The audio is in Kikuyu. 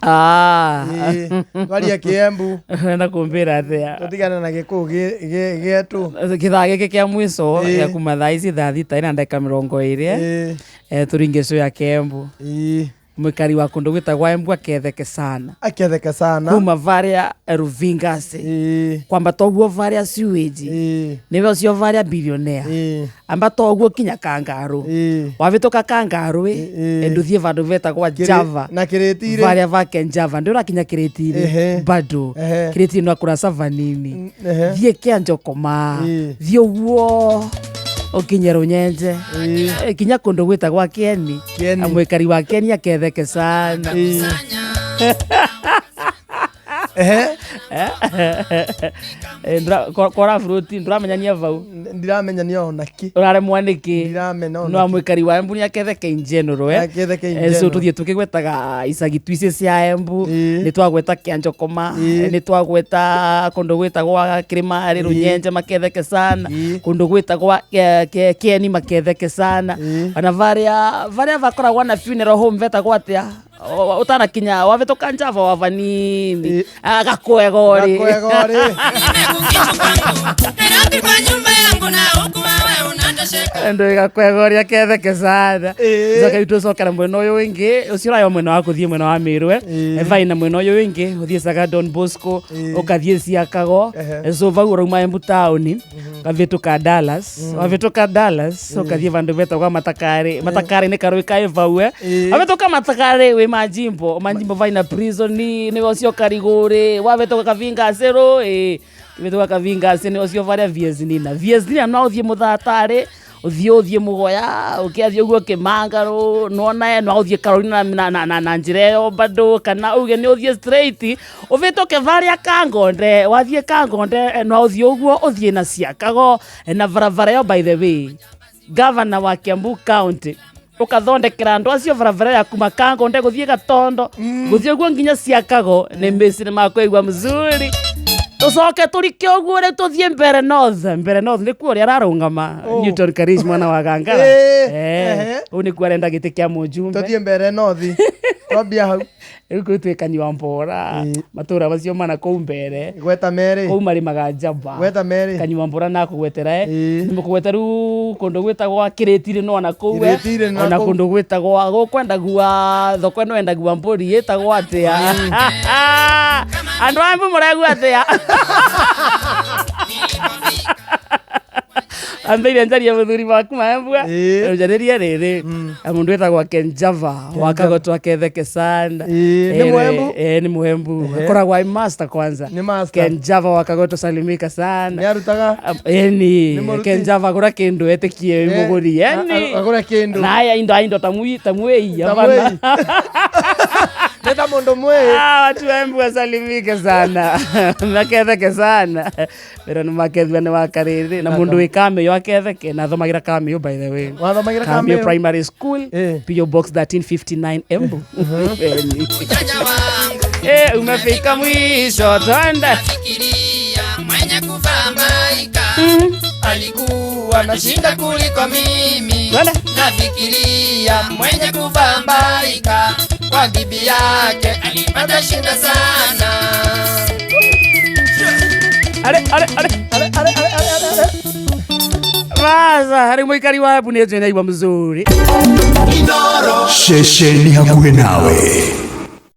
Ah. Ĩĩ, twarie Kĩembu. Ũrenda kũmbĩra atĩa? Tũtigane na Gĩkũyũ gĩetũ. Gĩthaa gĩkĩ kĩa mwico gĩa kuma thaa ici thaa 6 na ndagĩka 20. Tũringe show ya Kembu. Mwikari wa kũndũ gwĩtagwo Embu aketheke sana. Aketheke sana. Kuma varia Ruvingasi. Kwambata ũguo varia sewage. Nĩwe ũcio varia billionaire. Ambata ũguo kinya Kangarũ. Wavĩtũka Kangarũ ĩ, ndũthiĩ vandũ vetagwa Java. Na Kĩrĩti-rĩ. Varia vake Java ndũrakinya Kĩrĩti-rĩ. Bado. Kĩrĩti no kũraca vanini. Thiĩ Kĩanjokoma. Thiĩ ũguo ũkinye Rũnyenje. Kinya kũndũ gwĩtagwa Kieni. Kieni. Mwĩkari wa Kieni aketheke sana. Kora fruti ndũramenyania vau. Ndiramenya nĩ ona kĩ. Ũraremwo nĩkĩ? Ndiramenya ona No mwĩkari wa Embu nĩ aketheke in general, eh. Aketheke in So general. tũthiĩ tũkĩgwetaga icagi tuici cia Embu, nĩ twagweta Kĩanjokoma, nĩ twagweta kũndũ gwĩtagwa Kĩrĩmarĩ, Rũnyenje maketheke sana, kũndũ gwĩtagwa Kieni maketheke sana. Ona varia varia vakoragwa na funeral home vetagwa atĩa? Ũtanakinya wavĩtũka Njava wa vanini. Ah, Gakwegori. Gakwegori. Nairobi kwa nyumba yangu na huku wewe unatosheka. Andå gakwegoria ketheke sana coka rä tå cokera mwena å yå wä ngä å cio å mwena wa kå thiä mwena wa mä rwe vaina mwena å yå wä ngä å thiä caga Don Bosco å kathiä ciakago so vau å rauma Embu taũni ũkavĩtũka Dallas wavĩtũka Dallas ũkathiĩ vandũ vetagwa Matakarĩ. Matakarĩ nĩ karũĩ kaĩ vau eh. Wavĩtũka Matakarĩ wĩ Majimbo. Majimbo vaina prison nĩwe ũcio Karigũrĩ. Wavĩtũka Kavingasĩrũ ĩ wĩtũka Kavingasĩ nĩ ũcio varia Vieznina. Vieznina no ũthiĩ Mũthatarĩ, ũthiĩ Mũgoya, ũkĩathiĩ ũguo Kĩmangarũ, nĩwona no ũthiĩ Carolina na njĩra ĩyo bado kana uge nĩ ũthiĩ straight ũvĩtũke varia Kangonde. Wathiĩ Kangonde no ũthiĩ ũguo ũthiĩ na Ciakago na barabara ĩyo. By the way, governor wa Kiambu County ũkathondekera andũ acio barabara ya kuma Kangonde gũthiĩ Gatondo gũthiĩ ũguo nginya Ciakago nĩ mĩci nĩ makũigua mzuri. Tũcoke tũrike ũguo rĩ tũthiĩ Mbere North. Mbere North nĩkuo ũrĩa ararũngama Newton Karish mwana wa Gangara. Ũũ nĩkuo arenda gĩtĩ kĩa mũjumbe. Tũthiĩ Mbere North. Twambia hau. Rĩu kũu twĩ Kanyua Mbora, matũra macio mana kũu mbere. Gweta merĩ. Kũu marĩmaga njamba. Gweta merĩ. Kanyua Mbora nakũgwetera nĩmũkũgweta rĩu kũndũ gwĩtagwa Kĩrĩtirĩ no ona kũu Kĩrĩtirĩ na ona kũu. kũndũ gwĩtagwa gũkwendagua thoko ĩno endagua mbũri ĩtagwo atĩa? Andũ a Embu mũraigua atĩa? Ambĩire njarie mũthuri waku maembua njarĩrie rĩrĩ mũndũ wĩtagwo Kenjava wa Kagoto aketheke sana. Nĩ Mũembu? Nĩ Mũembu, akoragwo ai master kwanza. Nĩ master. Kenjava wa Kagoto salimika sana. Nĩ arutaga. Eni. Nĩ mũruti. Kenjava gũra kĩndũ etĩkie mũgũri eni. Agũre kĩndũ. Na aya indo tamwei. Ta mwĩi. Nĩ ta mũndũ mwĩi. Ah, watu wa Embu wasalimike sana maketheke sana pero nĩ makethua nĩ wakarĩrĩ na mũndũ wĩ Kamĩyũ aketheke na athomagira Kamĩyũ, by the way. Wathomagira Kamĩyũ Kamĩyũ? Primary School, PO Box 1359 Embu. Eni. Umefika mwisho, twende. Fikiria mwenye kuvaa malaika alikuwa na shinda kuliko mimi. Twende. Nafikiria mwenye kuvaa malaika kwa bibi yake alipata shinda sana. Are are are are are are are are. Baza, harĩ mũikari wa Embu nĩ njũĩ naigua mzuri. Ceceni hakuhĩ nawe.